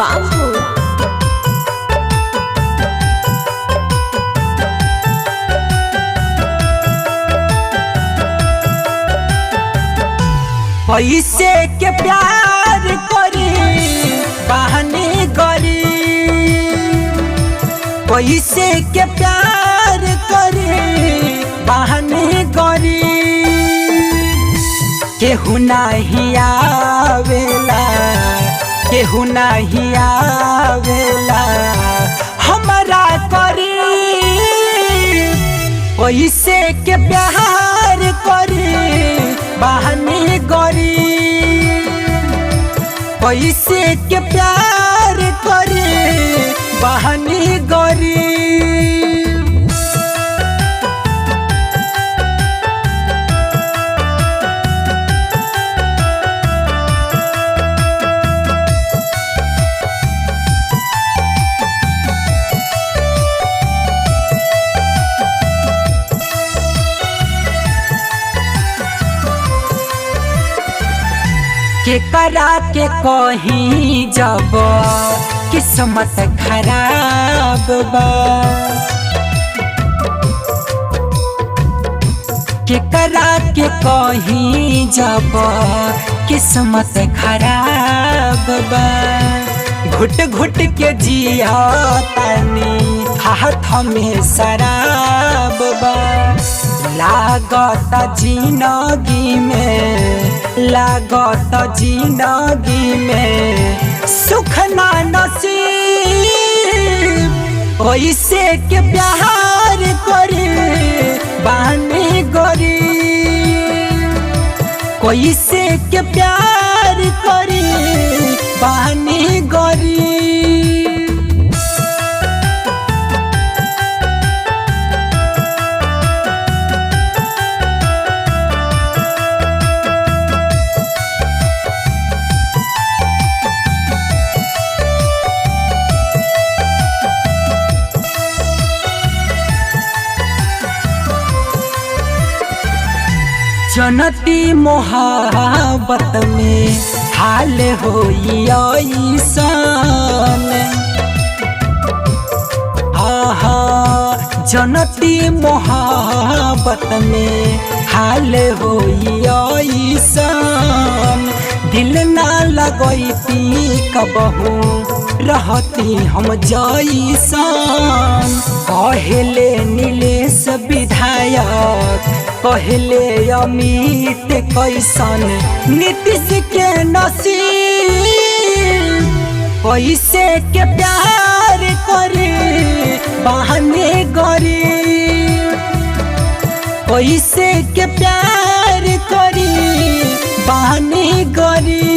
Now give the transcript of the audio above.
बाबू। पैसे के प्यार करी बहाने करी, पैसे के प्यार करी बहाने करी, केहू नाही आवेला, केहू नाही आवेला हमरा करी। पैसे के प्यार करी बहाने करी, पैसे के प्यार करी बहाने करी। के करा के कहीं जब किस्मत खराब बा, के करा के कहीं जब किस्मत खराब बा, घुट घुट के जिया तानी हाथ में शराब बा। लागत जिंदगी में, लागत जिंदगी में सुख ना नसीब, पैसे के प्यार करी बहाने करी, कैसे के प्यार करी बहाने करी। जनती मोहब्बत में हाल होई ऐसन, आहा जनती मोहब्बत में हाल होई ऐसन, दिल ना लगैती कबहू रहती हम जैसन। कहले नीलेश विधायक, कहले अमित कैसन नीतीश के नसीब, पैसे के प्यार करे बहाने करी, पैसे के प्यार करी बहाने करी।